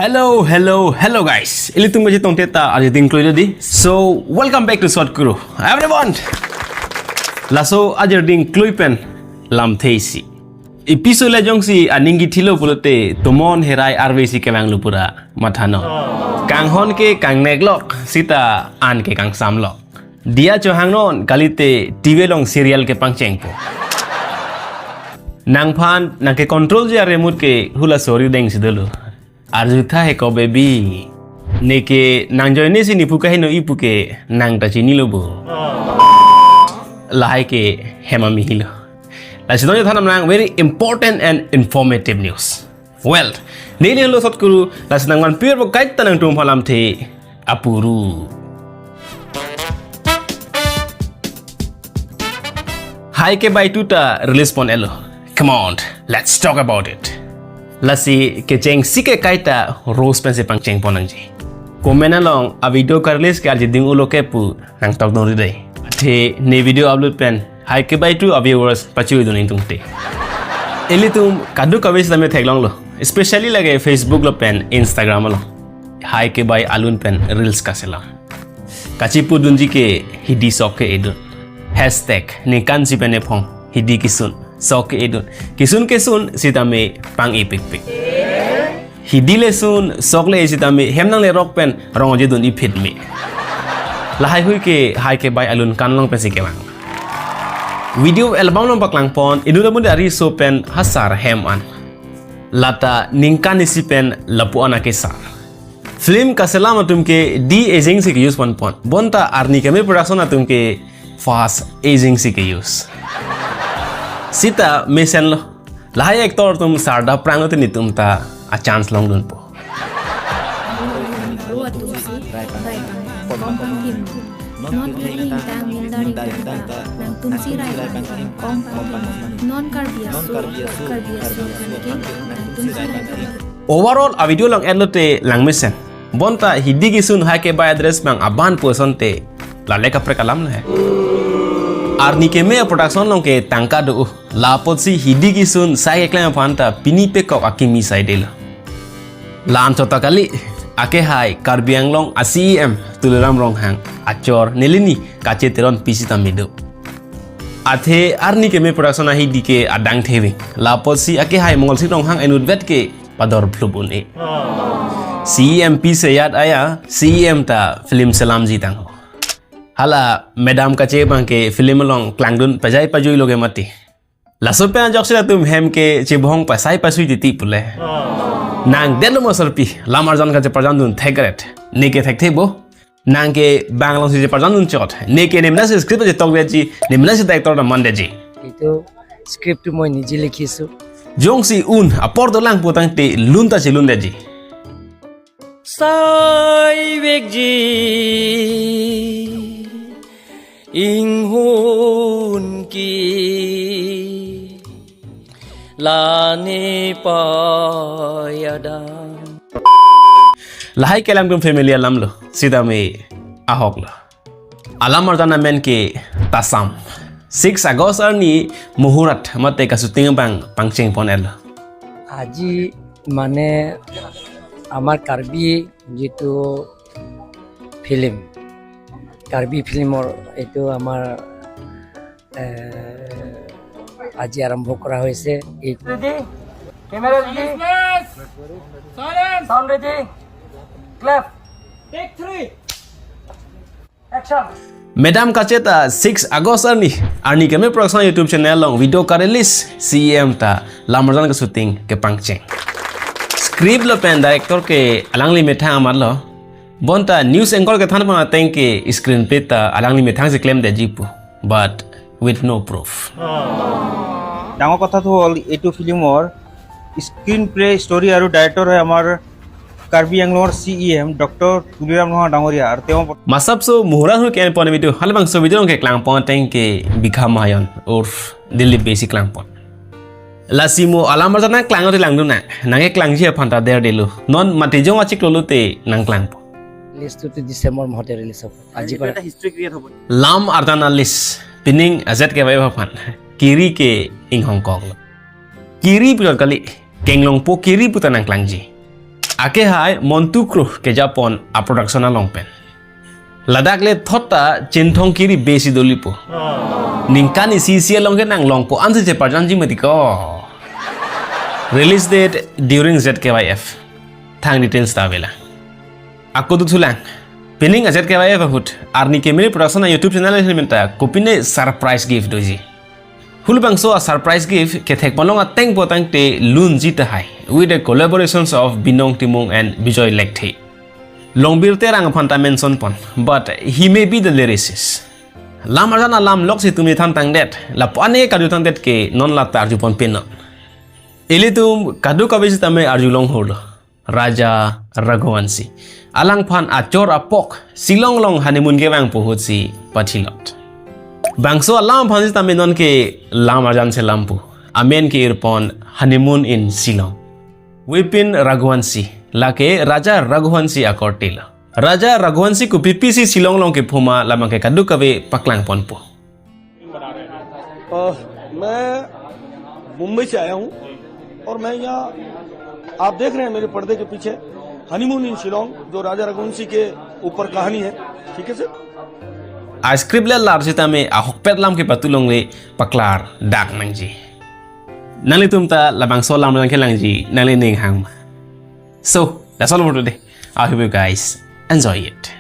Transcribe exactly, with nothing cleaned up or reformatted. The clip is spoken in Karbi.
Hello, hello, hello guys. Ilitum baji tongte ta arjuding klui di. So, welcome back to Short Kuru. Everyone. Laso arjuding klui pen lamthe isi. Episode le jongsi aning kithilo pulote tomon herai arve si kevang lo pura matha no. Kanghon ke kangnek lok, sita an ke kangsam lok. Diya chohangnon kalite T V along serial kepangchengpo. Nangphan nangke control ji a-remote ke hula sori deng si dolo. Arjutha he ko baby. Neke nang joine si nipu kaheno ipu ke nang ta chinilo bo. Lahai ke hem amihilo. Lasi nong thanam nang very important and informative news. Well, neli helo Short Kuru, lasi nangvan pir bo kaita nangtumpha lamthe apuru. Hai Ke Bai two ta release pon-elo. Come on, let's talk about it. Lasi kechengsi ke kaita rose pensi pangcheng pon nangji. Comment along a-video ka-release ke arjuding ulo ke pu nangtok dong ri dei. Athe ne video upload pen Hai Ke Bai two a-viewers pachui dun ingtungte. Ilitum kadokave sitame theklonglo. Especially lake Facebook lo pen Instagram lo. Hai Ke Bai alun pen reels kaselam. Kachipudunji ke hidi sok ke-edun. Hashtag ningkan isi pen ephong hidi kisun sok ke-edun. Kisun kesun sitame pang-epikpik. Hidi lesun sok le sitame hem nanglerok pen rong-oje dun iphit me. Lahai hui ke Hai Ke Bai alun kan along pensi kevang. Video album along paklang pon, inut amonit ariso pen hasar hem an. Lata ningkan isi pen lapu-an akesar. Film kaselam atum ke de-aging si ke-use pon pon. Bonta arni keme production atum ke fast aging si ke-use. Sita mesenlo. Lahai actor atum sarda prang lo te netum ta a-chance longdunpo. Aro atum si rai pang kom pangkim. Non Karbi ingtang mindar ingtang ta nangtum si rai pang kom pangkim. Non Karbi aso, Karbi aso pangkim, nangtum si rai pangkim. Overall a-video along enlo te langmesen. Bonta hidi kisun Hai Ke Bai a-dress bang aban person te lale kaprek alam le. Arni keme a-production along ke tangka do, uh. Lapotsi hidi kisun sai keklem aphan ta pini pekok akimi sai delo. La-an chot ta kali, akehai Karbi Anglong a-C E M Tuliram Ronghang, achor Nalini Kache Teronpi sitame do. Athe arni keme production ahidi ke adang theving. Lapotsi akehai Mongol Sing Ronghang inutvet ke pador phlup un-e. C E M pi seyat aya, C E M ta film selamji tangho. Hala Madam Kache bang ke film along klangdun pajai pajui lo ke mati. Laso pen ajoksi latum hem ke chibhong pasai pasui titi pule. Nang detlo masarpi, lam arjan kacheparjandun thekret. Neke thekthe bo. Nang ke bang alongsi cheparjandun chot. Neke nemena si script chetok detji, nemena si director ta man detji. এইটো স্ক্ৰিপ্টটো মই নিজে লিখিছোঁ। Jongsi un apor dolang putangte lun ta chelun detji. Sai vekji inghun ke la ne pajai dam. Lahai kelang tum family alam lo, sitame ahok lo. Alam arjan amen ke Tasam. Six August arni Muhurat mate ka-shooting bang pangcheng pon-elo. আজি মানে আমাৰ কাৰ্বি যিটো ফিল্ম, কাৰ্বি ফিল্মৰ এইটো আমাৰ, এ, আজি আৰম্ভ কৰা হৈছে। এই Ready? Camera ready? Silence! Sound ready? Clap! Take three! Action! Madam Kache ta six August arni, arni keme production YouTube channel along video ka-release, C E M ta lam arjan ka-shooting kepangcheng. Script lo pen director ke alangli methang amat lo. Bonta news anchor kethan pon ateng ke screenplay ta alangli methang si klem detji pu. But with no proof. ডাঙৰ কথাটো হ'ল এইটো ফিল্মৰ screen play, story আৰু ডাইৰেক্টৰ হয় আমাৰ কাৰ্বি আংলঙৰ চি E M doctor Tuliram ৰংহাং ডাঙৰীয়া আৰু তেওঁ Masapso Muhurat hu ke-en pon video halabangso video along keklang pon ateng ke Bikha Mahajon or Dilip Bey si klang pon. Lasi mo alam arjan nangklang ate langdun nang. Nangkeklangji aphan ta der detlo. Non mate jong achiklo lote nangklangpo. ৰিলিজটো ডিচেম্বৰ মাহতে ৰিলিজ হ'ব। আজি পৰা এটা history create হ'ব। Lam arjan a-list pining azet kevai aphan kiri ke inghongkoklo. Kiri pu chot kali, kenglongpo kiri pu ta nangklangji. Akehai Montu Kro kejapon a-production along pen. Ladak le thot ta Chinthong Kiri besi dolipo. Ningkan isi isi along ke nanglongpo ansi cheparjanji mati ko. Release date during Z K Y F. Thang details ta avela. Ako duk thulang. Pining a-Z K Y F ahut Arni Kemini Production a-YouTube channel ahin menta kopine surprise gift doji. Halabangso a-surprise gift kethek ponlong ateng pu tangte Lunji Tahai with the collaborations of Binong Timung and Bijoy Lekthe. Longbir Terang aphan ta mention pon, but he may be the lyricist. Lam arjan alam lok si tumi than tangdet, lapu-an ke kaju tangdet ke non la ta arju pon penon. Ilitum kadokave sitame arjulong holo. Raja Raghuvanshi. Alangphan achor apok Shillong along honeymoon kevangpo ahut si pathilot. Bangso alam aphan sitame non ke lam arjan selam pu. Amen ke-ir pon Honeymoon in Shillong. Vipin Raghuvanshi, lake Raja Raghuvanshi akorte lo. Raja Raghuvanshi kopi pisi Shillong along kephuma labang ke kadokave paklang ponpo. अ, मैं मुंबई से आया हूँ और मैं यहाँ, आप देख रहे हैं मेरे पर्दे के पीछे हनीमून इन शिलोंग, जो राजा रघुवंशी के ऊपर कहानी है। ठीक है sir? A-script le lar sitame ahokpet lam kepathu longle paklar dak nangji. Nanglitum ta labangso lam nangkelangji, nanglining hangma. So, that's all for today. I hope you guys enjoy it.